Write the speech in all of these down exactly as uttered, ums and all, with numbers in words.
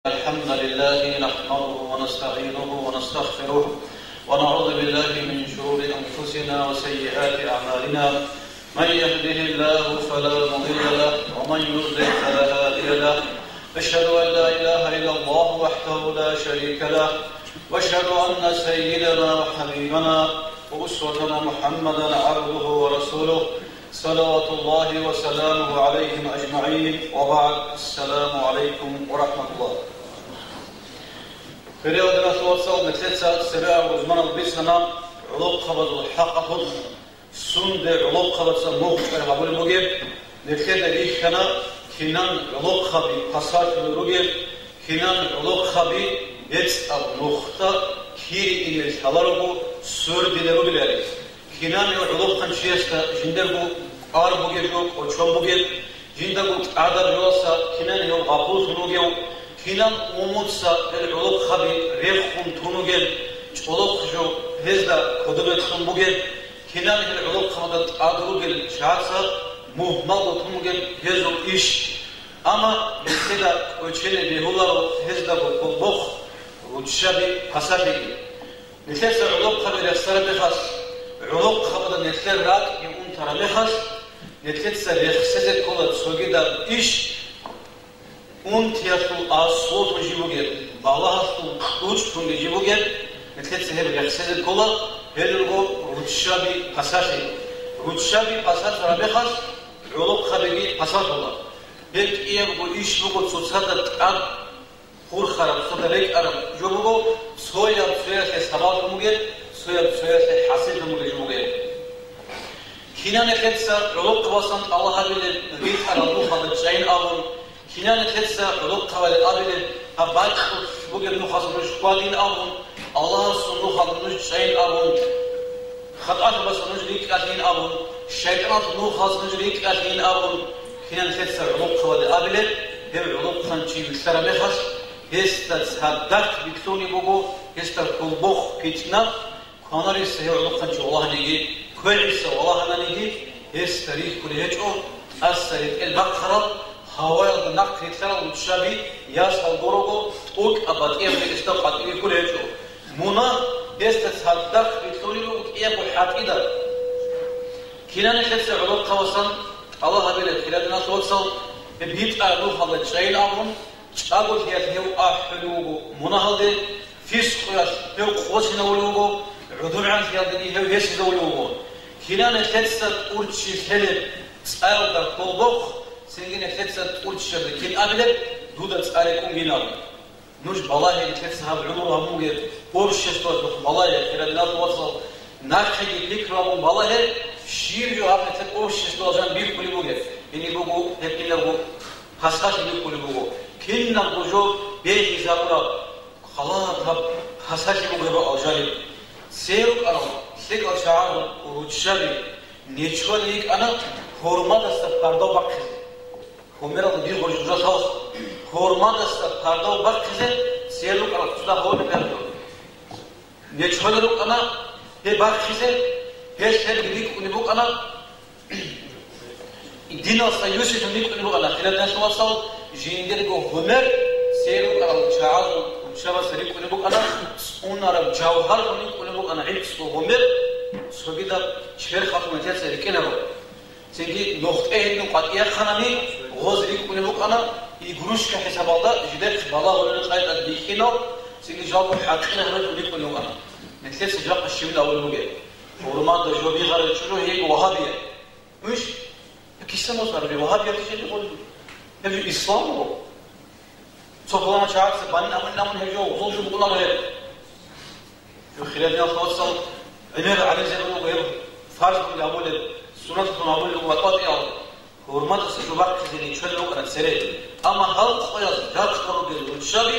الحمد لله نحمده ونستعينه ونستغفره، ونعوذ بالله من شرور أنفسنا وسيئات أعمالنا. من يهده الله فلا مضل له، ومن يضلل فلا هادي له. أشهد أن لا إله إلا الله وحده لا شريك له، وأشهد أن سيدنا وحبيبنا وأسوتنا محمدا عبده ورسوله، صلوات الله وسلامه عليهم أجمعين، وبعد، السلام عليكم ورحمة الله. Хириял диналъул вацал, нилъеца цебе абураб рузманалда бицана гӀолохъабазул хӀакъалъулъ сунде гӀолохъабаца мугъ чӀвай гьабулеб бугеб, нилъеда рихьана кинан гӀолохъаби пасалъулел ругел, кинан гӀолохъаби бецӀаб нухда кири инел лъаларого свердилел ругелали. Кинан гьев гӀолохъанчиясда жиндирго кӀвар бугеб жо кӀочон бугеб, жиндаго тӀадаб жоялъа кинан гьев гъапуллъун вугев, кинан умуца гьел гӀолохъаби рехун тун вугел, чӀолохъ жо гьезда кодобе кьун бугеб, кинан гьел гӀолохъабазда тӀад ругел чагӀаца мугьмалго тун бугеб гьезул иш. Амма нилъеда кӀочене бегьуларо гьездаго хъулбохъ, руччаби пасалъиги. Нилъеца гӀолохъаби рехсараб мехалъ, гӀолохъабазда нилъер ракӀги унтараб мехалъ, нилъеца рехсезе ккола цогидаб иш унтиялъул аслуялъул жиб бугеб, балагьалъул кьучӀлъунги жиб бугеб, нилъеца гьеб рехсезе ккола, гьел руго руччаби пасалъи. Руччаби пасалъараб мехалъ, гӀолохъабиги пасалъула. Гьеб кӀиябго иш буго цоцазда тӀад хурхараб, цода рекӀараб жо буго, цояб цоялъе сабаблъун бугеб, цояб цоялъе хӀасиллъун бугеб жо бугеб. Кинан нилъеца гӀолохъабасан тӀалаб гьабилеб ритӀарал нухалда чӀайин абун, кинан нилъеца гӀолохъабали абилеб гьаб бакьулъ бугеб нухалъ нуж хьвадин абун, Аллагьасул нухалда нуж чӀайин абун, хатӀалъубаса нуж рикӀкӀалъин абун, шайтӀаналъул нухалъ нуж рикӀкӀалъин абун, кинан нилъеца гӀолохъабали абилеб, гьев гӀолохъанчи вилълъараб мехалъ, гьесда цадахъ битӀулеб буго, гьесда хъулбохъ, питна кванариса гьев гӀолохъанчи валагьаниги, квегӀиса валагьананиги, гьесда рихьулеб гьечӀо тӀаса ретӀел бахъарал, гьаваялда нахъ рилълъарал руччаби, ясал гурого, тӀокӀаб батӀияб гьесда къватӀибе кколеб гьечӀо. Мунагь гьесда цадахъ битӀулеб буго кӀиябго хӀатӀида. Кинан нилъеца гӀолохъабасан тӀалаб гьабилеб, хириял диналъул вацал, гьеб битӀараб нухалда чӀайин абун, чӀаголъиялъ гьев ахӀулев вуго мунагьалде, фискъуялъ гьев къосинавулев вуго, гӀодобегӀанлъиялдаги гьев гьесизавулев вуго. Кинан нилъеца тӀурччи лъелеб цӀаялда хъулбохъ, цинги нилъеца тӀурччиялда кин абилеб, дуда цӀа рекӀунгин абун. Нуж балагье, нилъеца гьаб гӀумру гьабун бугеб обществоялъухъ балагье, хириял диналъул вацал, нахъеги пикру гьабун балагье, щиб жо гьаб нилъер обществоялъ жан бихьулеб бугеб, гьениб буго гьеб кинабго пасалъи бихьулеб буго. Кинабго жо бегьизабураб, халат гьаб пасалъи буго гьеб алжаниб. Церукъарал лъикӀал чагӀазул руччаби нечвали йикӀана гьурмадаса пардав бахъизе. Гьумерал дир гъоржужалъалъ гьурмадаса пардав бахъизе церукъарал цо дагьаб гьоркьоб. Нечвали рукӀана гьеб бахъизе, гьелъ гьебги рикӀкӀунеб букӀана, диналъа юсилъун рикӀкӀунеб букӀана, хириял диналъул вацал, жиндирго гьумер церукъарал чагӀазул руччабаца рикӀкӀунеб букӀана, цӀунараб жавгьарлъун рикӀкӀунеб букӀана гӀицӀго гьумер, цогидаб черхалъ нилъеца рикӀкӀинаро. Цинги нухде гьедин къватӀире хъанани, гъоз рикӀкӀунеб букӀана, игрушка хӀисабалда жидехъ балагьулел къайдал бихьинал, цинги жалго хӀакъир гьарулел рикӀкӀунеб букӀана. Нилъеца жакъа щибин абулеб бугеб? Гьурмада жо бигьарай чӀужу гьеб вагьабияб. Гьуш? Киса мосарби вагьабияб жиги гъолли? Гьеб жо ислам буго. Цо пуланав чагӀаца банин абунин абун гьеб жо гъулжу букӀунаро гьеб. Жо хириял диналъул вацал, гӀемер гӀалимзаби руго гьеб фарзлъун абулеб, суннатлъун абулеб ва тӀатӀиял гьурмадаса жо бахъизе нечвалел рукӀана цере. Амма гьал къоялъ рахъ ругел руччаби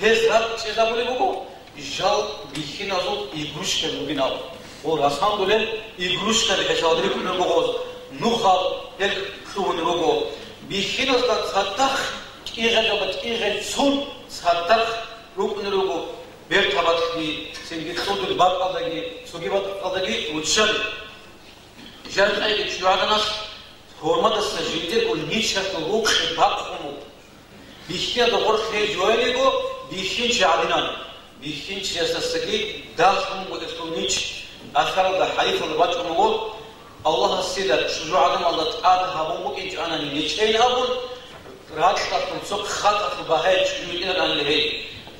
гьез ракӀчӀезабулеб буго, жал бихьиназул игрушкаби бугин абун. Гъол расандулел игрушкаби хӀисабалда рикӀкӀунеб буго гъоз, нухал гьел лъугьунел руго. Бихьиназда цадахъ кӀигъелаба кӀигъел цун цадахъ рукӀунел руго бертабалъги, цинги кьудул бакӀалдаги, цоги бакӀалдаги руччаби. Жакъайги чӀужугӀаданалъ гьурмадаса жиндирго ничалъул рукъи бахъун буго. Бихьиялда гъоркь гьей жояниго, бихьинчи гӀадинан. Бихьинчиясдасаги дагьлъун буго гьелъул нич. Асаралда хӀадисалда бачӀун буго, Аллагьасила чӀужугӀаданалда тӀад гьабун букӀинчӀоанани нечейин абун, ракьалъул цо хатӀалъул багьаяб чӀужу йитӀинарани гьей.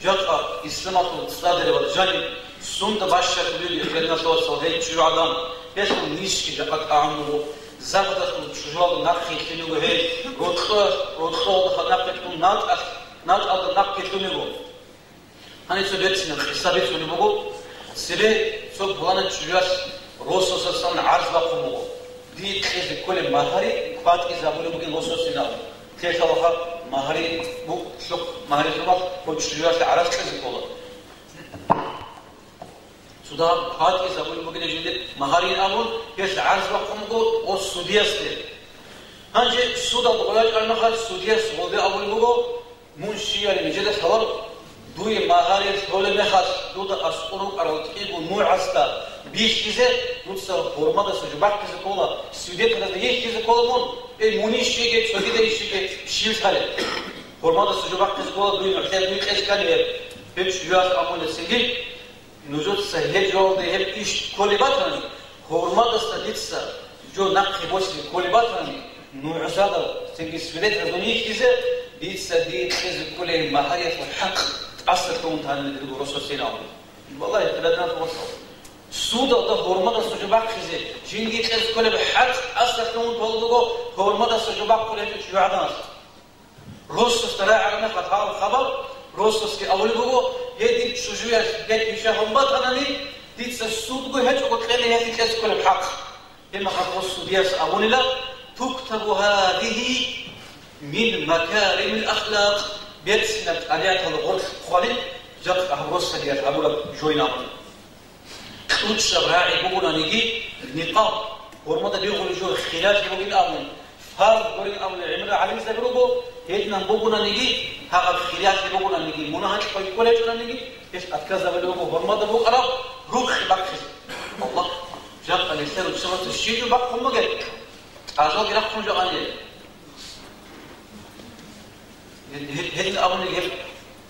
Жакъа исламалъул цӀадирабаз жаниб сунда бащалъулел ихтияр нилъ вацал гьей чӀужугӀадан, гьелъул нишги жакъа тӀагӀун буго. Забадалъул чӀужуялда нахъе лъугьун буго гьей, рокьо-, рокьолда нахъе лъугьун, натӀалъ-, натӀалда нахъе лъугьун буго. Гьаниб цо берцинаб къиса бицунеб буго. Цебе цо пуланаб чӀужуялъ росасдасан гӀарз бахъун буго. Дие кьезе кколеб магьари кватӀизе абулеб бугин росасин абун. Лъелъалаха магьари бу-, лъухъ-, магьари лъумал гьев чӀужуялъе гӀараз кьезе ккола. Цо дагьаб кватӀизе абулеб бугин жиндир магьарин абун, гьелъ гӀарз бахъун буго гъо судиясде. Гьанже судалда гъой рачӀараб мехалъ судияс гъолде абулеб буго, Мун щияли нижеда лъаларо, дуе магьари лъолеб мехалъ, дуда аскӀор рукӀарал кӀиго нугӀасда бихьизе, дуца гьурмадаса жо бахъизе ккола, свидетелазда йихьизе ккола мун, эй, мунищиги, цогидайищиги щил лъалеб. Гьурмадаса жо бахъизе ккола, дуе нугӀлъи дуе кьезе ккани гьеб, гьеб чӀужуялъ абуна цинги. Нужеца гьеб жоялда гьеб иш кколеб батани, гьурмадасда дица жо нахъе босизе кколеб батани, нугӀзадал цинги свидетелазда йихьизе, дица дие кьезе кколей магьариялъул хӀакъ тӀаса лъугьун танилан дирго росасин абун. Валлагь, хирадинал вацал. Судалда гьурмадасда жо бахъизе жиндие кьезе кколеб хӀакъ тӀаса лъугьун толеб буго гьурмадасда жо бахъулев гьечӀо чӀужугӀаданалъ. Росасда рагӀараб мехалъ гьаб хабар, росасги абулеб буго, гьедин чӀужуялъ гьеб гьишагьун батанани, дица судго гьечӀого кьела гьелъие кьезе кколеб хӀакъ. Гьеб мехалъ гъо судияс абунила, туктабу гьадигьи мин макаримил ахлакъ, берцинаб тӀабигӀаталда гъорлъ хъвалин, жакъа гьаб росасдеялъ гьабураб жойин абун. КьучӀаб рагӀи бугонаниги, никъаб, гьурмада бигьулев жо хиралъи бугин абун, фарз гурин абулел гӀемерал гӀалимзаби руго, гьединан бугонаниги, гьагъаб хиралъи бугонаниги, мунагьалъ хӀой кколечӀонаниги, гьелъ отказабулеб буго гьурмада букӀараб рухӀ бахъизе. Аллагь, жакъа нилъер руччабаца щиб жо бахъун бугеб? ТӀажалги рахъун жо гьаниб. Гьел-, гьел-, гьелин абуни гьеб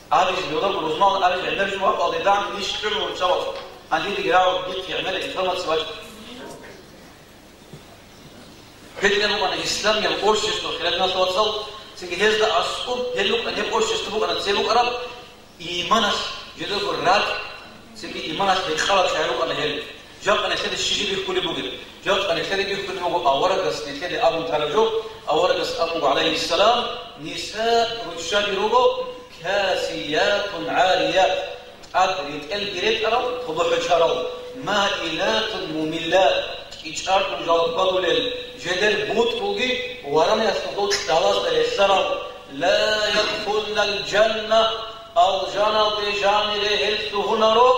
абизе, йолаб рузмал абизе гӀемер жо вакъалде дан иш кьуна руччабаз. Гьанже диги рагӀул дихъе гӀемер информация бачӀа. Гьединаб букӀана исламияб общество, хирадиналъ вацал, цинги гьезда аскӀуб гьел букӀана, гьеб общество букӀана цебе букӀараб, Иманалъ жидерго ракӀ, цинги иманалъ гьекъала чагӀи рукӀана гьел. Жакъа нилъеде щиб бихьулеб бугеб? Жакъа нилъеде бихьулеб буго аварагас нилъеде абун тараб жо, аварагас абун буго, гӀалайгьиссалам, ниса, руччаби руго, касиятун гӀарият, тӀад ретӀелги ретӀарал, толохӀочарал, маилатун мумиллат, кӀичӀарго жал хьвадулел, жидер бутӀрулги вараниялъул далазда релълъарал, ла ядхулнал жанна, Алжаналде жанире гьел лъугьунаро,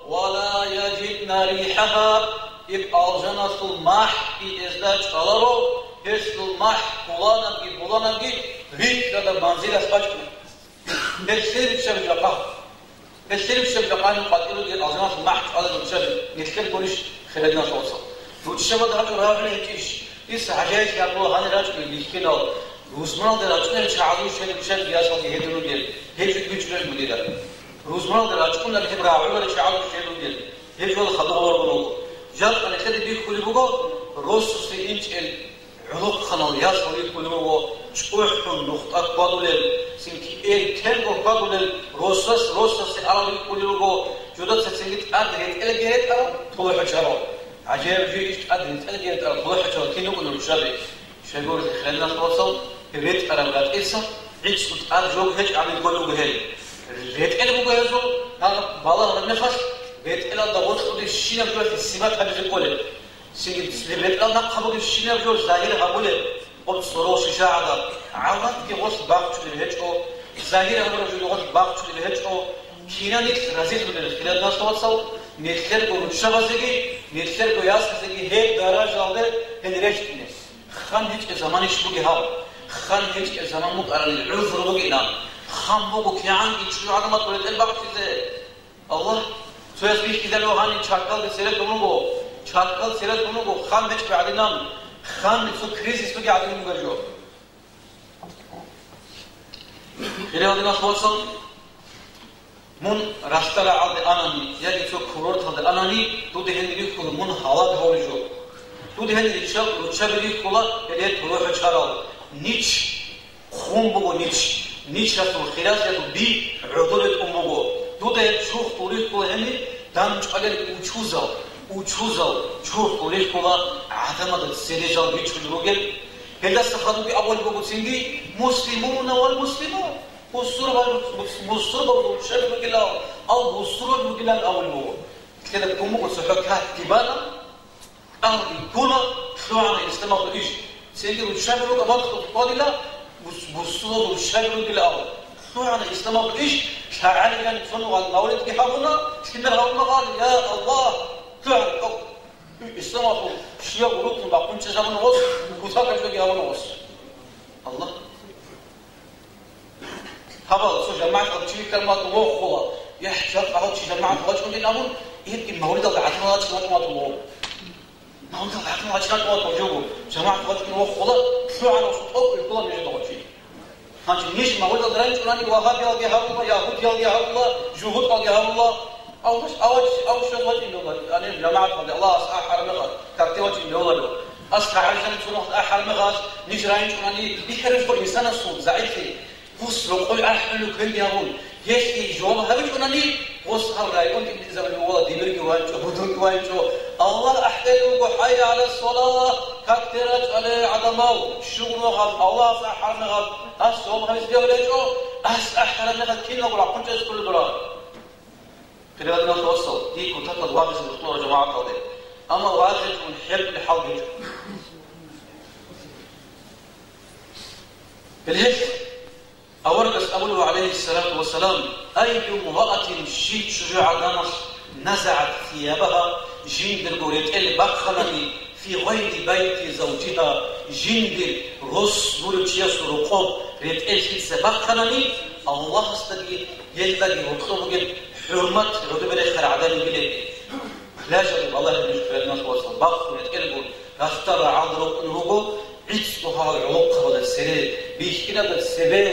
ва ла яжидна рихӀаха, иб алжаналъул махӀги гьезда чӀваларо, гьелъул махӀ пуланаги-пуланаги рихьараб манзилалъ бачӀуна. Гьелъие риччаби жакъа. Гьелъие риччаби жакъа, гьаниб къватӀир ругел алжаналъул махӀ чӀвалел руччаби, нилъер гурищ, хирадиналъул вацал? Руччабада гьачӀо рагӀулел гьечӀищ? Дица гӀажаиблъи гьабула гьанир рачӀунел бихьинал, рузманалде рачӀунел чагӀазул щвелеб руччаби ясалги гьедин ругел, гьеб жо бичӀчӀулел мудира. Рузманалде рачӀунел гьеб рагӀулел чагӀазул щвелел ругел, гьеб жо хадур гьабулеб буго. Жакъа нилъеде бихьулеб буго, росасе инчӀел гӀолохъанал ясал бихьулеб буго, чӀухӀун нухда хьвадулел, цинги эртенго хьвадулел, росас росасе арал бихьулеб буго, жудаца цинги тӀад ретӀелги ретӀарал, толохӀочарал. ГӀажаиб жо иш, тӀад ретӀелги ретӀарал толохӀочарал кин вукӀунел руччаби? Щайгурелъул хирадиналъул вацал, ретӀараб ратӀица гӀицӀго тӀад жо гьечӀ гьабизе кколеб буго гьел. РетӀел буго гьезул, гьаб балагьараб мехалъ, ретӀелалда гъоркьудебщинаб жоялъе сипат гьабизе кколеб. Цинги ретӀел нахъа бугебщинаб жо загьир гьабулеб, гъоб цӀорол шиша гӀадаб, гӀавратги гъолъ бахчулеб гьечӀо, загьир гьабураб жо гъолъ бахчулеб гьечӀо, кинаб нилъ разилъулел, хирадиналъул вацал, нилъерго руччабазеги, нилъерго ясазеги гьеб даражаялде гьел рещтӀине. Хан гьечӀеб заманищ бугеб гьаб? Хан гьечӀеб заман букӀарабани гӀузру бугилан. Хан буго кигӀанги чӀужугӀаданалда ретӀел бахчизе. Аллагь, цояс бихьизабугӀани чархалде церехун вуго, чархал церехун вуго, хан гьечӀеб гӀадинан, ханни цо кризис бугеб гӀадин буго жо. Хириял диналъул вацал, мун ралъдал рагӀалде анани яги цо курорталде анани, дуда гьениб рихьула мун гьалаг гьавулев жо. Дуда гьениб риччал-, руччаби рихьула гьеле турухӀ чарал. Нич хун буго, нич, ничасул хиразияб би гӀодоре тӀун буго. Дуда гьеб чурхдул рихьула гьениб дандчӀвалел учузал, учузал чурхдул рихьула гӀадамазда цере жал бичун ругел. Гьелдаса хадуги абулеб буго цинги: «Муслимуна вал муслимун». Бусурбаб-, бусурбабазул руччаби ругилан, ал бусурбаби ругилан абулеб буго. Кьела кумуго цохӀо катги бана, кӀалги ккула, лъугӀана исламалъул иш. Цинги руччаби руго, абадхъу кколила, бус-, бусурбабазул руччаби ругила абун. ЛъугӀана исламалъул иш, лъагӀалилан цо нугъан мавлидги гьабуна, лъимер гьабуна гъал, я Аллагь, лъугӀана кӀал. Исламалъул щияб рукъун бахъун чӀезабуна гъос, кутакаб жоги гьабуна гъос. Аллагь. Гьабал, цо жамагӀаталда чи вихьараб мехалъ вохула, я, жакъа гьав чи жамагӀаталда вачӀун дин абун, гьебги мавлидалда гӀадамал вачӀун вачӀун ватула. Мавлидалда гӀадамал вачӀун ватула жого, жамагӀаталда вачӀун вохула, лъугӀана ва сутӀал кӀвелккола нижеда гъочи. Гьанже ниж мавлидалда рачӀунани вагьабиялги гьавула, ягьудиялги гьавула, жугьутӀалги гьавула. Авгъуш-, авач-, авшаз вачӀин дола, гьанир жамагӀаталда Аллагьас ахӀараб мехалъ, какде вачӀин дола. Ас гӀаризани цунахъ ахӀараб мехалъ, ниж райинчӀунани, бихьараб жо инсанасул загӀипли, гъос рокъой ахӀулев квенги гьавун, гьелъие жаваб гьабичӀунани, гъос гьал район тӀибитӀизабулев вала, дибирги ванчӀо, гьудулги ванчӀо, Аллагь ахӀдели вуго, хӀайя гӀала салагь, какде рачӀале гӀадамал, щугун вахъал, Аллагьас ахӀараб мехалъ, ас жаваб гьабизе бегьулечӀо, ас ахӀараб мехалъ киналго рахъун чӀезккулел дора. Хириял диналъул вацал, дие кутакалда вагъизе бокьуларо жамагӀаталде. Амма вагъичӀого хӀеркӀулеб хӀал гьечӀо. Гьелъ аварагас абулеб, гӀалайгьиссалату вассалам: «Айю мраатин», щив чӀужугӀаданалъ, «назагӀат сиябагьа», жиндирго ретӀел бахъанани, «фи гъайри байти завжигьа», жиндир рос гурев чиясул рокъоб ретӀел лъица бахъанани, Аллагьасдаги гьелдаги гьоркьоб бугеб хӀурмат гӀодобе рехарал гӀадан йигилан. Пляжалда балагье нуж, хириял диналъул вацал, бахъун ретӀелгун, ралъдал рагӀалда рукӀун руго, гӀицӀго гьал гӀолохъабазда цере, бихьиназда цебе,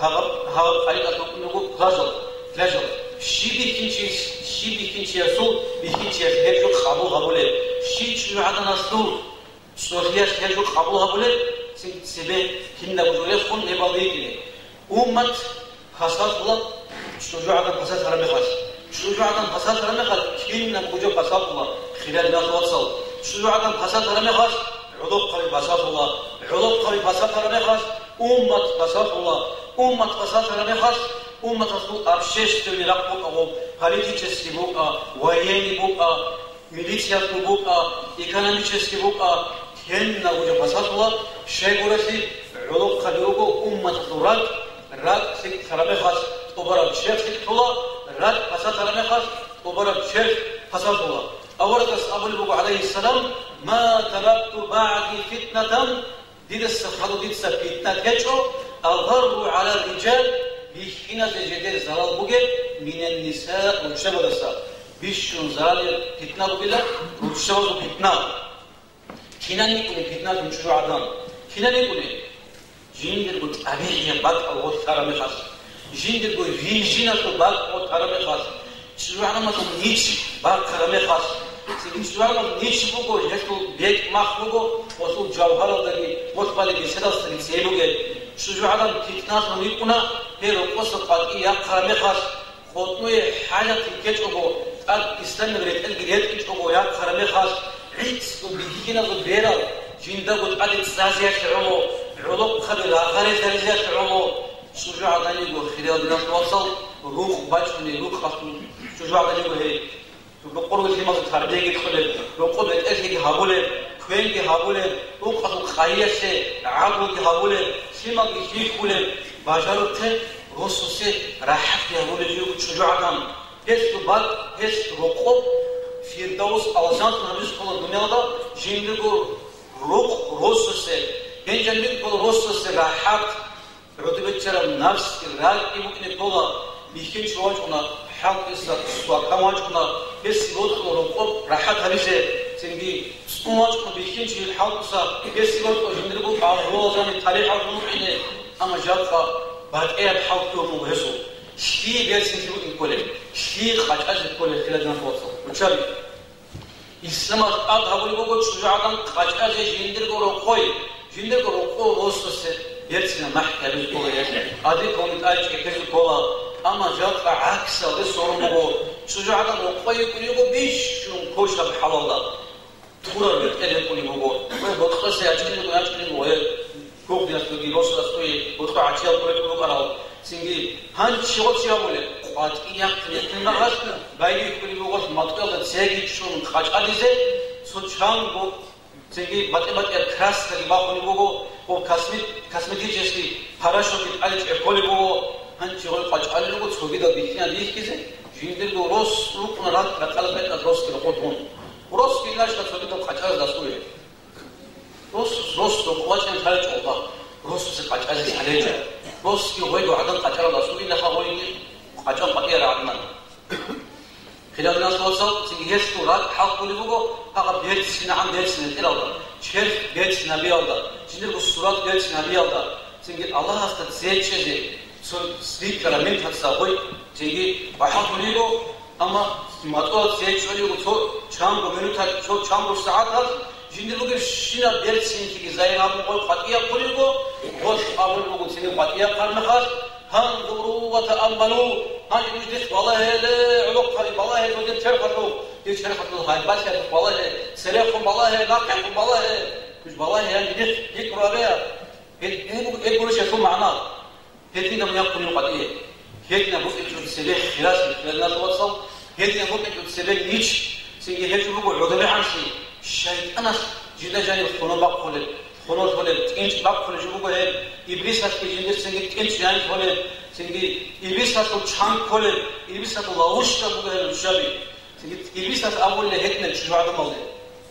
гьаб-, гьаб къайилъ рукӀун руго пляжал, пляжал. Щиб бихьинчияс-, щиб бихьинчиясул бихьинчиялъ гьеб жо къабул гьабулеб? Щив чӀужугӀаданалъул цӀолъиялъ гьеб жо къабул гьабулеб? Ци-, цебе кинабго жо рехун гьебалде йикӀине. Уммат пасалъула чӀужугӀадан пасалъараб мехалъ. ЧӀужугӀадан пасалъараб мехалъ кинабго жо пасалъула, хириял диналъул вацал. ЧӀужугӀадан пасалъараб мехалъ гӀолохъаби пасалъула, гӀолохъаби пасалъараб мехалъ уммат пасалъула, уммат пасалъараб мехалъ умматалъул общественный рахъ букӀа, политический букӀа, военный букӀа, милициялъул букӀа, экономический букӀа, кинабго жо пасалъула, щайгурелъул гӀолохъаби руго умматалъул ракӀ, ракӀ лъикӀлъараб мехалъ тӀубараб черх лъикӀлъула, ракӀ пасалъараб мехалъ тӀубараб черх пасалъула. Аварагас абулеб буго, гӀалайгьиссалам: «Ма таракту багӀди фитнатан», Дидаса хадуб дица питна течӀо, «адарру гӀала рриджал», бихьиназе жидер зарал бугеб, «минан ниса», руччабаздаса. Бищун зарал питна бугила, руччабазул питна. Кинан йикӀуни питналъун чӀужугӀадан? Кинан йикӀуни? Жиндирго тӀабигӀияб бакӀал гъорлъ тараб мехалъ, жиндирго рижиналъул бакӀ гъорлъ тараб мехалъ, чӀужугӀаданалъул нич бахъараб мехалъ, цинги чӀужугӀаданалъул нич буго, гьелъул бекӀ мах буго, гъолъул жавгьаралдаги, гъорлъ балеб беседалдасаги цебе бугеб. ЧӀужугӀадан питналъун йикӀуна, гьел рокъоса къватӀи яхъараб мехалъ, къотӀнуе хӀажат ккечӀого, тӀад исламияб ретӀелги ретӀичӀого яхъараб мехалъ, гӀицӀго бихьиназул берал жиндаго тӀаде цӀцӀазиялъе гӀоло, гӀолохъаби рагъаризаризеялъе гӀоло, чӀужугӀадан йиго, хириял диналъул вацал, рукъ бачӀунеб рукъалъул чӀужугӀадан йиго гьей. Рокъор лъималазул тарбияги кьолеб, рокъоб бетӀерлъиги гьабулеб, квенги гьабулеб, рукъалъул къайиялъе гӀадлуги гьабулеб, лъималги хьихьулеб, бажарухъе росасе рахӀатги гьабулев жив чӀужугӀадан. Гьелъул бакӀ, гьелъ рокъоб Фирдавс алжанлъун гьабизе ккола дуниялда, жиндирго рукъ росасе, гьенжан рикӀкӀула росасе рахӀат, гӀодобе чӀараб напсги ракӀги букӀине ккола, бихьинчи вачӀуна, хӀалтӀиса свакан вачӀуна, гьесие бокьула рокъоб рахӀат гьабизе, цинги цӀун вачӀуна бихьинчи хӀалтӀиса, гьесие бокьула жиндир букӀа гӀоло зани талихӀ гьабун вукӀине, амма жакъа БатӀияб хӀал кколеб буго гьесул. Лъие берцинлъи букӀин кколеб, лъие къачӀазе кколеб, хириял диналъул вацал. Гьучаби. Исламалъ тӀад гьабулеб буго чӀужугӀадан къачӀазе жиндирго рокъой, жиндирго рокъо росасе берцинаб махӀ гьабизе ккола гьелъ, адеккалги тӀад чӀехьезе ккола, амма жакъа гӀаксалде сорун буго, чӀужугӀадан рокъой йикӀун йиго бищун кошаб хӀалалда. Турар бетӀер гьекъулеб буго. Гьеб бокьасе ячӀинего, ячӀинего, гьеб гугъдиялъулги росулъ цоги бокьа гӀачиял къоялъ букӀарал. Цинги гьанже щивав чи абулеб, къватӀи яхъ гьекъин магъалъ, байбихьулеб буго матӀуялда цеги чӀун къачӀализе, цо чанго, цинги батӀи-батӀияб краскаги бахунеб буго, гьеб космет-, косметический порошокги тӀаде чӀехолеб буго, гьанже гьеб къачӀалел руго цогидал бихьинал бихьизе, жиндирго рос рукъун ракӀ-, ракӀалда бетӀер росги рокъор дун. Росги иначе цогидал къачӀалдаса уе. Рос, рос рокъов вачӀине лъалечӀо Аллагь, росасе къачӀазе лъалечӀо. Росги гъой дугӀадан къачӀарал асулилаха гъойги къачӀан къватӀияб рагӀадинан. Хириял диналъул вацал, цинги гьелъул ракӀ хӀалкулеб буго, гьагъаб берцинегӀан берцинаб тӀиралда, черх берцинабиялда, жиндирго сурат берцинабиялда, цинги Аллагьасда цечӀезе, цо рикӀкӀараб мехалъ гъой цинги бахӀалкулего, амма матӀуялда цечӀолего цо чанго минуталъ, цо чанго сагӀаталъ, жиндир бугебщинаб берцинлъиги загьир гьабун гъой къватӀияб хъулего, гъолъ абулеб буго цинги къватӀияб хъармахъалъ, гьанзуру ва тааммалу, гьанже нуж дихъ балагье, гӀолохъаби балагье, цо дир черхалъул, дир черхалъул гьайбалъиялъухъ балагье, церехун балагье, нахъехун балагье, нуж балагье, гьанже дихъ пикру гьабе. Гьеб, гьеб, гьеб гурищ гьелъул магӀна. Гьединаб мехалъ къватӀие. Гьединаб букӀинчӀо цебе хиралъи, хириял диналъул вацал, гьединаб букӀинчӀо цебе нич, цинги гьечӀо буго гӀодобегӀанлъи, шайтӀаналъ жинда жаниб хунул бахъулеб, хунул лъолеб, тӀинчӀ бахъулеб жо буго гьеб, иблисалъги жиндир цинги тӀинчӀ жаниб лъолеб, цинги иблисалъул чан кколеб, иблисалъул ловушка буго гьеб нушаби. Цинги иблисалъ абулеб гьединаб чӀужугӀаданалде.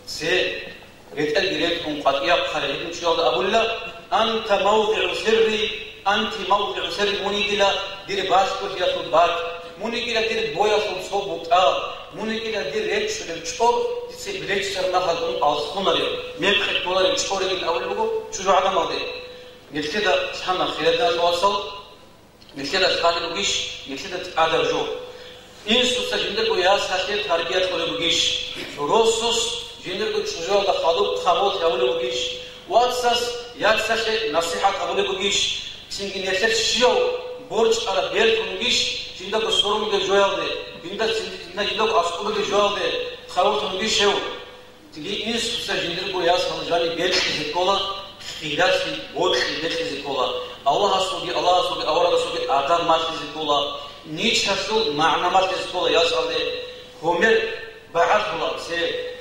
Цо ретӀелги ретӀун къватӀияб хъарай гьедин чӀужуялда абула: «Анта мавдигӀу сирри, анти мавдигӀу сирри», мун йигила дир балъголъиялъул бакӀ, мун йигила дир боялъул цо бутӀа, мун йигила дир речӀчӀулеб чӀор, дица речӀчӀараб мехалда дун алхунареб, мекъи кколареб чӀор йигин абулеб буго чӀужугӀаданалде. Нилъеда лъана, хириял диналъул вацал, Нилъеда лъалеб бугищ, нилъеда тӀадаб жо? Инсуца жиндирго ясалъе тарбия кьолеб бугищ? Росас жиндирго чӀужуялда хадуб хабалъ гьабулеб бугищ? Вацас яцалъе насихӀат гьабулеб бугищ? Цинги нилъер щияв борчӀараб бертун вугищ жиндаго сорун бугеб жоялде, жинда-, жинда-, жиндаго аскӀоб бугеб жоялде хабалъун вугищ гьев? Цинги инсуца жиндирго ясал жаниб бекьизе ккола, хиралъи бокьи бекьизе ккола. Аллагьасулги, Аллагьасулги аварагасулги адаб малъизе ккола, ничалъул магӀна малъизе ккола ясалде. Гьумер багӀалъула цебе.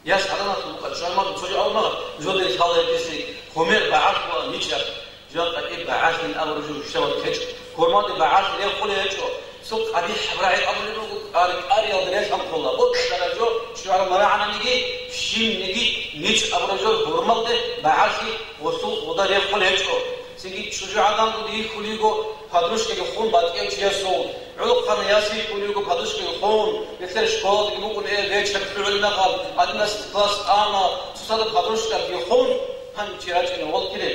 Яс гӀадамалъул букӀа чӀвамал цо жо абуна, жодее лъала гьеб гьумер багӀалъула ничалъ. Жакъа кӀи багӀалъин абураб жо рушабалъ гьечӀо. Гьурмаде багӀалъи рехулеб гьечӀо. Цо къабихӀаб рагӀи абулеб буго, къар-, къариялда релъанхъула. Бокьараб жо, чӀужугӀадан марагӀананиги, щибниги, нич абураб жо гьурмалде багӀалъи гъосул гъода рехулеб гьечӀо. Цинги чӀужугӀадан рихьулего, подружкаги хун батӀияв чиясул. ГӀолохъанав яс рихьулего, подружкаги хун, нилъер школадаги букӀун, э, вечер лъугӀулеб мехалъ, одиннадцатый класс ана, цоцазда подружкаги хун, гьанив чи рачӀине валкӀире.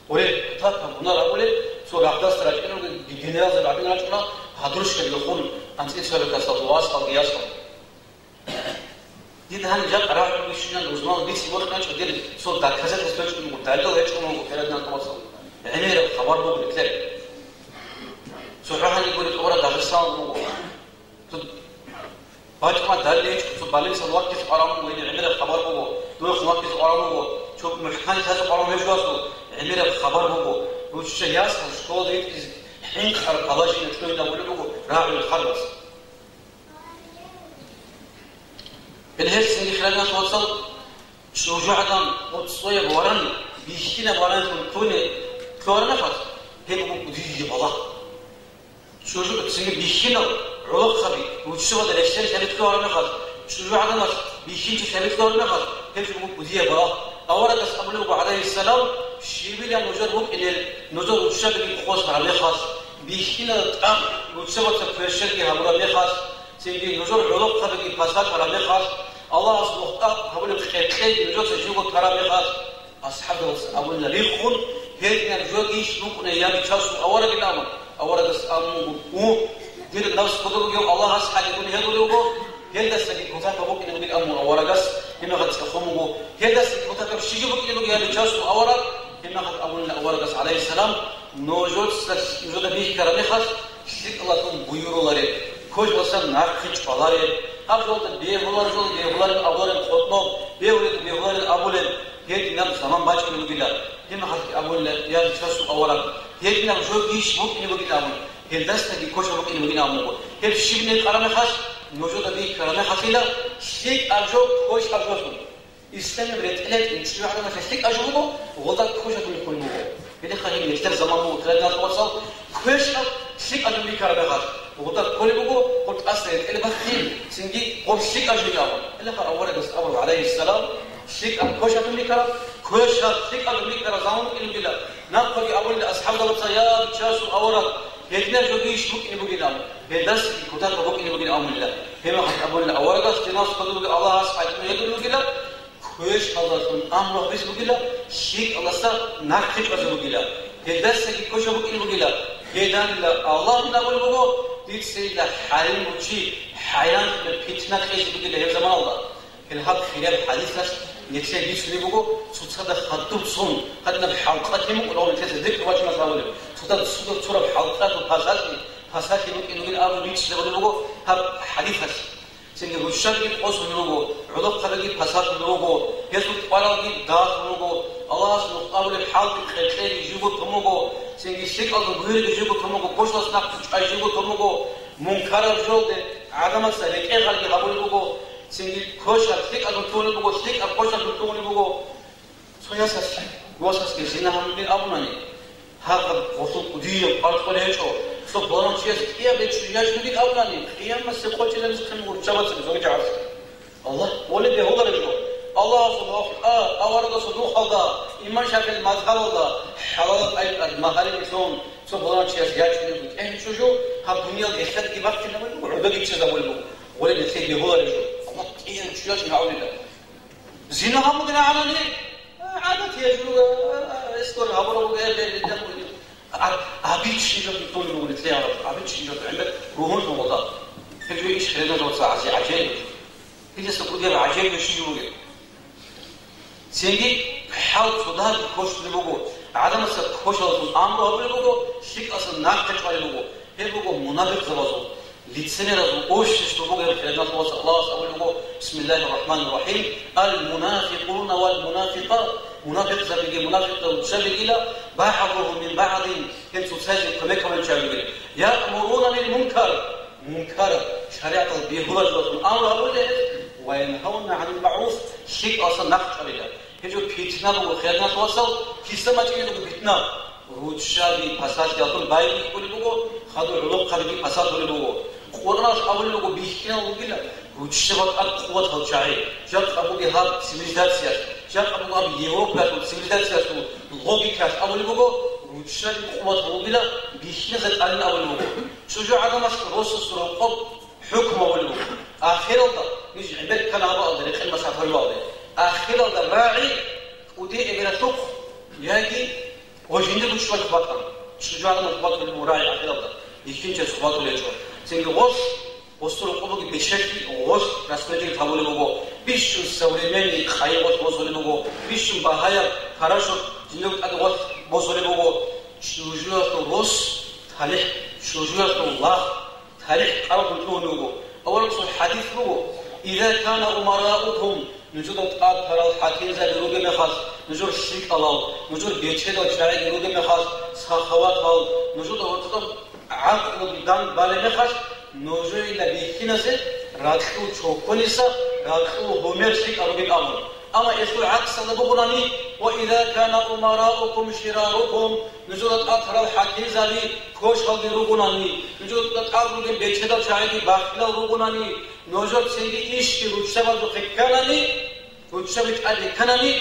Гьуре, так, гьунар абулеб, цо рагъдас рачӀунев, генералзаб рагӀун рачӀуна, подружкаги хун, анцӀила цояб классалъул вацалги ясалги. Дида гьаниб жакъа рагӀун бищунан рузман бицине бокьичӀо, дир цо доказательство гьечӀун буго, далил гьечӀун буго, хириял диналъул вацал. ГӀемераб хабар буго нилъер. ЦохӀо гьаниб гури тӀора Дагъистан буго. Цо бачӀун далил гьечӀо, цо больницаялда ваккизе къваригӀун буго, гьениб гӀемераб хабар буго, дуехъ ваккизе къваригӀун буго, цо мухӀканлъи лъазе къваригӀун гьечӀо асул, гӀемераб хабар буго. Ручча ясал школалда ритӀизе хӀинкъараб положение лъугьинабулеб буго рагӀулел хабаралъ. Гьел гьелъ цинги, хириял диналъул вацал, чӀужугӀадан гъоцӀояб варани, бихьинаб варанилъун ккуне кколареб мехалъ, гьеб буго кӀудияб балагь. ЧӀужу-, цинги бихьинал гӀолохъаби, руччабазда рещтӀел лъабилъулареб мехалъ, чӀужугӀаданалъ бихьинчи лъабилъулареб мехалъ, гьеб жо буго кӀудияб балагь. Аварагас абулеб буго, гӀалайгьиссалам: «Щибила нужер букӀинел, нужер руччабиги хъосараб мехалъ, бихьинал тӀад руччабаца кверщелги гьабураб мехалъ, цинги нужер гӀолохъабиги пасат гьараб мехалъ, Аллагьас мухтар гьабулеб къеркьейги нужеца живго тараб мехалъ». АсхӀабзабаца абуна риххун, Гьединаб жо дийищ букӀунеб я Бичасул аварагин абун, аварагас абун буго: «У, дир напс кодоб бугев Аллагьас хӀалидуни гьедулев вуго, гьелдасаги кутакаб букӀине бугин», абун аварагас, гьебмехалъ цӀехун буго: «Гьелдасаги кутакаб щиб жо букӀине бугеб я Бичасул авараг?» Гьебмехалъ абунила аварагас, гӀалайгьиссалам: «Нужеца, нужеда бихьараб мехалъ, лъикӀалъун буюрулареб, квешалъасан нахъе чӀвалареб, гьаб жолда бегьуларел жо бегьуларел абуларел къотӀноб, бегьулел бегьуларел абулеб, гьединаб заман бачӀунеб бугила». Гьебмехалъги абунила: «Я Бичасул авараг, гьединаб жо дийищ букӀине бугин?» абун, гьелдасаги квешаб букӀине бугин абун буго. Гьеб щиб гьикъараб мехалъ, нужеда бихьараб мехалъила, лъикӀаб жо квешаб жолъун. Исламияб ретӀел-ретӀел чӀужугӀаданалъе лъикӀаб жо буго, гъода квешаб жо бихьулеб буго. Гьелеха гьеб нилъер заман буго, хириял диналъул вацал, квешаб лъикӀаб жо бихьараб мехалъ, гъода кколеб буго, гъоб тӀаса ретӀел бахъин, цинги гъоб лъикӀаб жо абун. Гьелеха аварагас абула, гӀалайгьиссалам, лъикӀаб квешаб жо бихьараб, квешаб лъикӀаб жо бихьараб заман букӀинебила. Нахъеги абулила асхӀабзабаца: «Я Бичасул авараг, гьединаб жо дийищ букӀине бугин?» абун, гьелдасаги кутакаб букӀине бугин абунила. Гьебмехалъ абунила аварагас: «Дир напс кодоб бугев Аллагьас хӀалидуни гьедулев вугила, квешалдалъун амру гьабизе бугила, лъикӀалдаса нахъе чӀвазе бугила, гьелдасаги квешаб букӀине бугила, гьединила Аллагьас абулеб буго: дицайила хӀарим чи, хӀайран питна кьезе бугила гьеб заманалда». Гьел гьаб хирияб хӀадисалъ нилъее бицунеб буго, цоцазда хадуб цун, гьадинаб хӀалкъа тӀамун кӀудияв нилъеца зикр бачунас абулеб, цоцазда цо-, цураб хӀалкъа пасалъи, пасалъи букӀин бугин абун бичӀчӀизабулеб буго гьаб хӀадисалъ. Цинги руччабиги къосулел руго, гӀолохъабиги пасалъулел руго, гьезул кӀваралги далъун руго, Аллагьас нухъ абулеб хӀалги къеркьеги живго тун буго, цинги лъикӀалда буюрги живго тун буго, квешалъас нахъе чӀвай живго тун буго, мункараб жолде гӀадамаца рекӀелъалги гьабулеб буго, цинги квешаб лъикӀаб тунеб буго, лъикӀаб квешаб тунеб буго. Цо ясалъ васасги зина гьабун абунани, гьагъаб гъосул кӀудияб къваркъварел гьечӀо, цо балагьун чияс кӀияб чӀужу ячӀунги абунани, къиямасеб къо чӀезабизе хъен гурччабацаги цоги жагьилъи. Аллагь, гьолеб бегьулареб жо? Аллагьасул вахъ, а, аварагасул нухалда, имам ШафигӀил мазгьабалда, хӀалалаб тӀайпа магьариблъун, цо балагьун чияс ячӀунеб букӀин чӀужу, гьаб дуниял гьелъадги бахъинабулеб буго, гӀодоги чӀезабулеб буго. Гьолеб нилъее бегьулареб жо? Аллагь, кӀияб чӀужу ячӀун гьавулила. Зина гьабугин гӀанани, гӀадат гьечӀо, эскор гьабураб буго, э, бе-, бе-, бе-, а-, обычный жо тун буго нилъее гьаб, обычный жо гӀемер ругьунлъун гъода. Гьеб жо иш хириял диналъул вацал гӀажаиб. Гьелдаса кӀудияб гӀажаиб щиб бугеб? Цинги хӀал цодаги квешлъулеб буго, гӀадамаца квешалдалъун амру гьабулеб буго, лъикӀалдаса нахъе чӀвалеб буго. Гьеб буго мунапикъзабазул, лицемеразул общество буго гьеб хириял диналъул вацал. Аллагьас абулеб буго: «Бисмиллагьир рахӀманир рахӀим. Ал-мунафикъуна вал-мунафикъат». Мунапикъзабиги мунапикъзабазул руччабигила, «багӀдугьум мин багӀдин», гьел цоцазе кумек гьабулел чагӀи бугила. «Яъмуруна бил мункар», мункар, шаригӀаталда бегьуларелдалъун амру гьабулел гьез, «ва янгьавна гӀанил магӀруф», лъикӀалдаса нахъ чӀвалила. Гьеб жо питна буго, хириял диналъул вацал, киса бачӀинеб буго питна? Руччаби пасалъиялдалъун байбихьулеб буго, хадур гӀолохъабиги пасалъулеб буго. Къуръаналъ абулеб буго бихьинал ругила руччабазул тӀад къуватал чагӀи. Жакъа буго гьаб цивилизациялъ, жакъа буго гьаб Европаялъул цивилизациялъул логикаялъ абулеб буго, руччаби къуватал ругила бихьиназе тӀадин абулеб буго. ЧӀужугӀаданалъ росасул рокъоб хӀукму гьабулеб буго. Ахиралда, ниж гӀемер ккани гьабаалда рекъел масхӀаб гьабулеб буго. Ахиралда рагӀи кӀудияв эбелалъухъ яги гъой жиндирго чӀужуялъухъ батана. ЧӀужугӀаданалъухъ батулеб буго рагӀи ахиралда, бихьинчиясухъ батулеб гьечӀо. Цинги гъолъ, гъосул рокъоб бугеб бечелъи гъолъ рассмотреть гьабулеб буго. Бищун современный къайи гъолъ босулеб буго, бищун багьаяб, хорошо, жиндирго тӀаде гъолъ босулеб буго. ЧӀужуялъул рос, талихӀ, чӀужуялъул лагъ, талихӀ къабул гьабун лъугьунеб буго. Аварагасул хӀадис буго: «Иза кана умараукум», нужеда тӀад тарал хӀакимзаби ругеб мехалъ, нужер лъикӀалал, нужер бечедал чагӀиги ругеб мехалъ, сахаватал, нужеда гьоркьоб гӀакълу дан балеб мехалъ, нужеда бихьиназе ракьул чорхониса, ракьул гьумер лъикӀал ругин абун. Амма гьелъул гӀаксалда бугунани: «Ва иза кана умараукум ширарукум», нужеда тӀад тарал хӀакимзаби квешалги ругунани, нужеда тӀад ругел бечедал чагӀиги бахилал ругунани, нужецаги ишги руччабазухъе кканани, руччаби тӀаде кканани,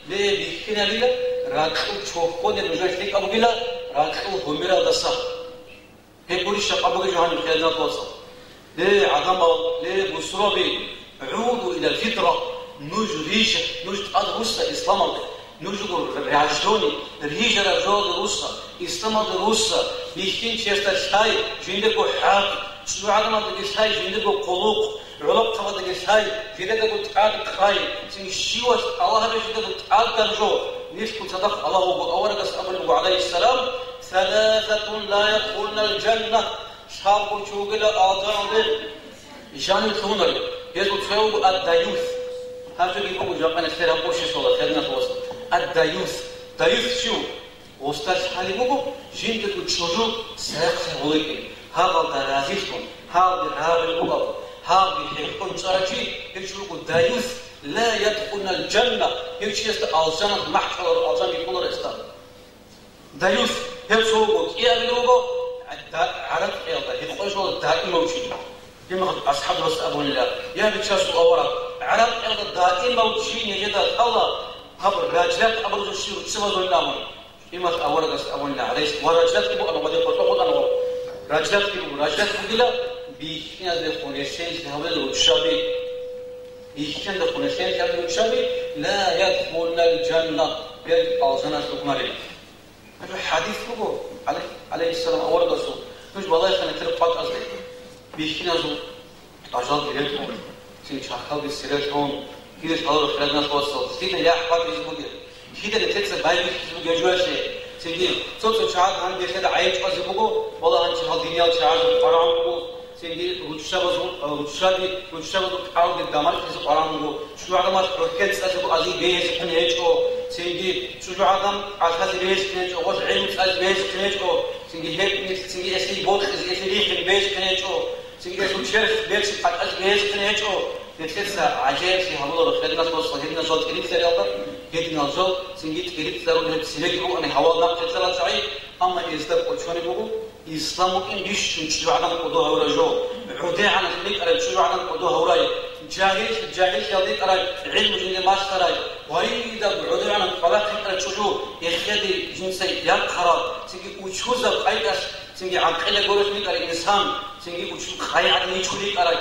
ле, бихьиналила, ракьул чорхони нужер лъикӀаб бугила, ракьул гьумералдаса. Гьеб гурищ жакъа бугеб жо гьаниб, хириял диналъул вацал. Ле, гӀадамал, ле, бусурбаби, гӀуду илал фитра, нуж рижа, нуж тӀад руса исламалде. Нужго рождённый, рижараб жоялда руссал, исламалда руссал, бихьинчиясда лъай жиндирго хӀакъ, чӀужугӀаданалдаги лъай жиндирго хъулухъ, гӀолохъабаздаги лъай жидедаго тӀад ккай, цин щивас Аллагьас жидеда тӀадаб жо, нилъго цадахъ Аллагь вуго, аварагас абулеб буго, гӀалайгьиссалам: «Саласатун ла ядхулунал жанна», лъабго чи вугила алжаналде жанив лъугьунарев, гьезул цо вуго ад-даюс. Гьаб жоги буго жакъа нилъер гьаб къурщалъула, хириял вацал. Ад-даюс. Даюс чи вуго? Гъосда лъалеб буго, жиндирго чӀужу сайихъ гьабулеб, гьабалда разилъун, гьабги рагӀи бугеб, гьабги хӀехьон чӀарав чи, гьев чи вуго даюс, ла ядхулунал жанна, гьев чиясда алжаналъ махӀ чӀваларо, алжан бихьуларо гьесда. Даюс, гьев цо вуго, кӀиабилев вуго, да-, гӀаракъиялда, гьекъолъула даимав чи. Гьеб мехалъ асхӀабас абунила: «Я, Бичасул авараг, гӀаракъиялда даимав чи нижеда лъала, гьаб Ражлат абурав чи руччабазулин», – абун. Гьеб мехалъ аварагас абунила, гӀалайгьи-, ва Ражлатги букӀана, ва гьеб къотӀа-къотӀана ва Ражлатги буго, Ражлат бугила бихьиназехун рещтӀинлъи гьабулел руччаби. Бихьиназехун рещтӀинлъи гьабулел руччаби, ла ядхулунал жанна, гьел алжаналъ рукӀунарила. Гьеб хӀадис буго, гӀалай-, гӀалайгьиссалам аварагасул, нуж балагьеха нилъер къватӀазде, бихьиназул тӀажалги релълъун, цин чахъалги сирелъун, гьелъ гьаларухъ хириял вацал, лъида яхӀ батӀизе бугеб, лъида нилъеца байбихьизе бугеб жоялъе, цинги цо-цо чагӀаз гьанже нилъеда гӀайиб чӀвазе буго, валлагь, гьанже гьал диниял чагӀазул къваригӀун буго, цинги руччабазул, руччаби, руччабазул кӀалги гамаркьизе къваригӀун буго, чӀужугӀаданалъ хӀухьел цӀазе азир бегьизехъин гьечӀо, цинги чӀужугӀадан кӀалъазе бегьизехъин гьечӀо, гъос гӀилму цӀазе бегьизехъин гьечӀо, цинги гьеб нилъ-, цинги гьелъие бокьизе, гьелъие рихине бегьизехъин гьечӀо, цинги гьесул черх берцин къачӀазе бегьизехъин гьечӀо. Нилъеца гӀажаиблъи гьабуларо, хириял вацал, гьединал жал тӀиритӀизариялда, гьединал жал цинги тӀиритӀизарун гьеб цебеги букӀана гьавал нахъе цӀаларчӀагӀи, амма гьезда кӀочонеб буго. Ислам букӀин бищун чӀужугӀадан кӀодо гьавурай жо. ГӀодегӀанас рикӀкӀарай чӀужугӀадан кӀодо гьавурай. Жагьил, жагьиллъиялда рикӀкӀарай, гӀилму жинде малъарай. Гъвайидаб гӀодегӀанас кӀвалахъ рикӀкӀарай чӀужу, эхеде жинца яхъарал, цинги учузаб къайдалъ, цинги гӀакъила гурелъ рикӀкӀарай инсан, цинги учул къайгӀадан йичӀулев рикӀкӀарай,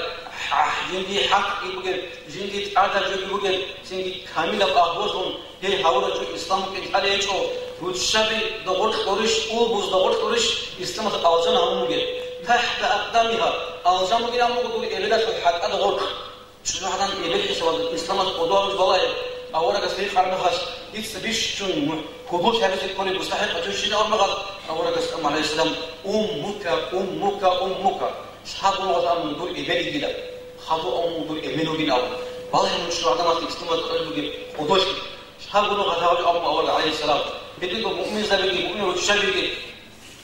хӀа-, жиндие хӀакъги бугеб, жиндие тӀадаб жоги бугеб, цинги камилаб агьлулъун Гьей гьавурав жо ислам букӀин лъалеб гьечӀо, руччаби догъоркь гурищ, улбуз догъоркь гурищ, исламалъ алжан гьабун бугеб. ТахӀта акъдамигьа, алжан бугин абун буго дур эбелалъул хӀатӀа догъоркь. ЧӀужугӀадан эбел хӀисабалда исламалъ кӀодо гьабизе балагье, аварагас рикӀкӀараб мехалъ, дица бищун гьоболлъи гьабизе кколеб мустахӀикъав чи щиб абун мехалъ, аварагас амма, гӀалайгьиссалам, уммука, уммука, уммука. Лъабго нугӀал абун дур эбел йигила, хадуб абун дур эмен вугин абун. Балагье мун чӀужугӀаданалъ исламалъ кӀолеб бугеб кӀодолъи. Лъабго нугӀал гьабулеб абун авараг, гӀалайгьиссалам. Гьединго муъминзабиги, муъмин руччабиги,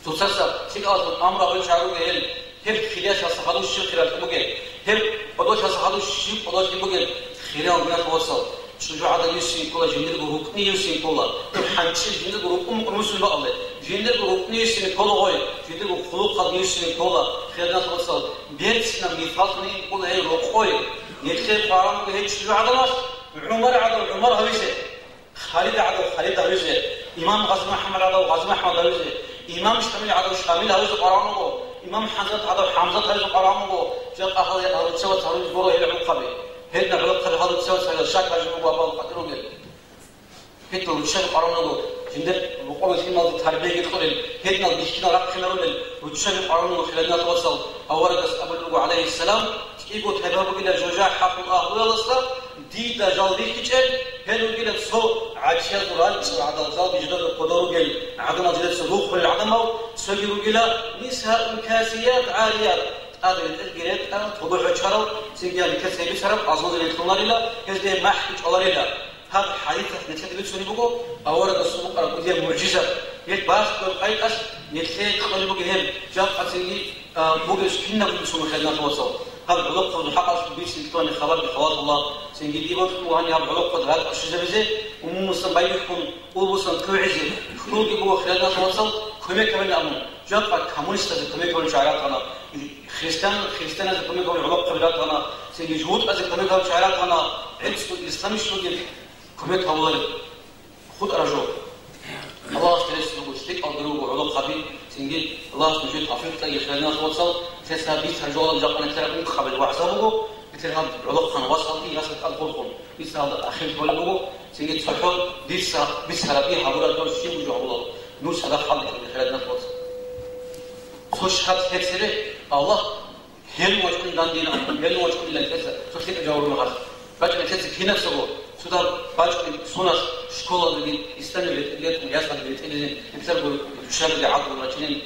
цоцазда лъикӀалъун амру гьабулел чагӀи ругел, гьел хириялъаса хадув щиб хиралъ бугеб, гьеб кӀодолъиялъаса хадув щиб кӀодолъи бугеб, хириял диналъул вацал, чӀужугӀадан йиссин ккола, жиндирго рукӀни йиссин ккола. Гьеб хӀанчӀил жиндирго рукӀун букӀун мусулман бакӀалде, жиндирго рукӀни йиссин ккола гъой, жиндирго хъулухъалги йиссин ккола, хириял диналъул вацал. Берцинаб мисаллъун ккола гьей рокъой, нилъее къваригӀун буго гьей чӀужугӀаданалъ, ГӀумар гӀадав ГӀумар гьавизе. Халид гӀадав Халид гьавизе, имам ГъазимухӀаммад гӀадав ГъазимухӀаммад гьавизе, имам Шамил гӀадав Шамил гьавизе къваригӀун буго, имам ХӀамзат гӀадав ХӀамзат гьавизе къваригӀун буго, жакъа гьал гьал руччабаз гьавизе гуро гьел гӀолохъаби. Гьединал гӀолохъаби гьал руччабаз гьавизе шак гьабизе буго абун къватӀир ругел. Гьединал руччаби къваригӀун руго, жиндир рокъове лъималазда тарбияги кьолел, гьединал бихьинал рахъинарулел, руччаби къваригӀун руго, хириял диналъул вацал, аварагас абулеб буго, гӀалайгьиссалам, КӀиго тайпа бугила жужахӀалъул агьлуялдаса дида жал бихьичӀел, гьел ругила цо гӀачиязул рачӀчӀал гӀадал, жал бижидалда кодор ругел гӀадамал, жидеца рухулел гӀадамал, цоги ругила нисаун касият гӀарият, тӀад ретӀелги ретӀарал, тогу гьочарал, цинги гьанже цебе бицараб азлуги релълъунарила, гьезде махӀги чӀваларила. Гьаб хӀадисалъ нилъеда бицунеб буго аварагасул букӀараб кӀудияб мугӀжизат. Гьеб балъго къайдалъ нилъее кьолеб буго гьеб, жакъа цинги, а, бугеб кинабго бицун, хириял диналъул вацал. Гьаб гӀолохъабазул хӀакъалъулъ бицине ккани хабарги халатула, цинги диб бокьун буго гьаниб гьаб гӀолохъабазда ракӀ щвезабизе, умумусан байбихьун, улбусан кквегӀизе, хьулги буго, хириял диналъул вацал, кумек гьабилин абун, жакъа коммунистазе кумек гьабулел чагӀи ратана, христиан, христианазе кумек гьабулел гӀолохъаби ратана, цинги жугьутӀазе кумек гьабулел чагӀи ратана, гӀицӀго исламищ бугеб, кумек гьабулареб хутӀараб жо. Аллагьасде рес буго, лъикӀал дур руго гӀолохъаби, цинги Аллагьас нужее тавфикъ кьеги, хириял диналъул вацал, нилъеца бицараб жоялда жакъа нилъер ункъабилеб вагӀза буго, нилъер гьаб гӀолохъан васалги ясалги тӀад хурхун, нилъер гьалда ахир кколеб буго, Цинги цохӀо дица бицарабги гьабураб дов щиб жо гьабула, нуж цадахъ гьабичӀони хираднахъ вац. Цо шагьад лъецире, Аллагь, гьел вачӀун дандина, гьел вачӀунилан лъеца, цо лъикӀа жаваб магъас. БачӀун лъеца кинабсаго, цо дагь бачӀун соналъ школалдаги, исламияб ретӀел-, ретӀел-, ясалги ретӀелилин, ибтар гури, душарали гӀакълу рачинин,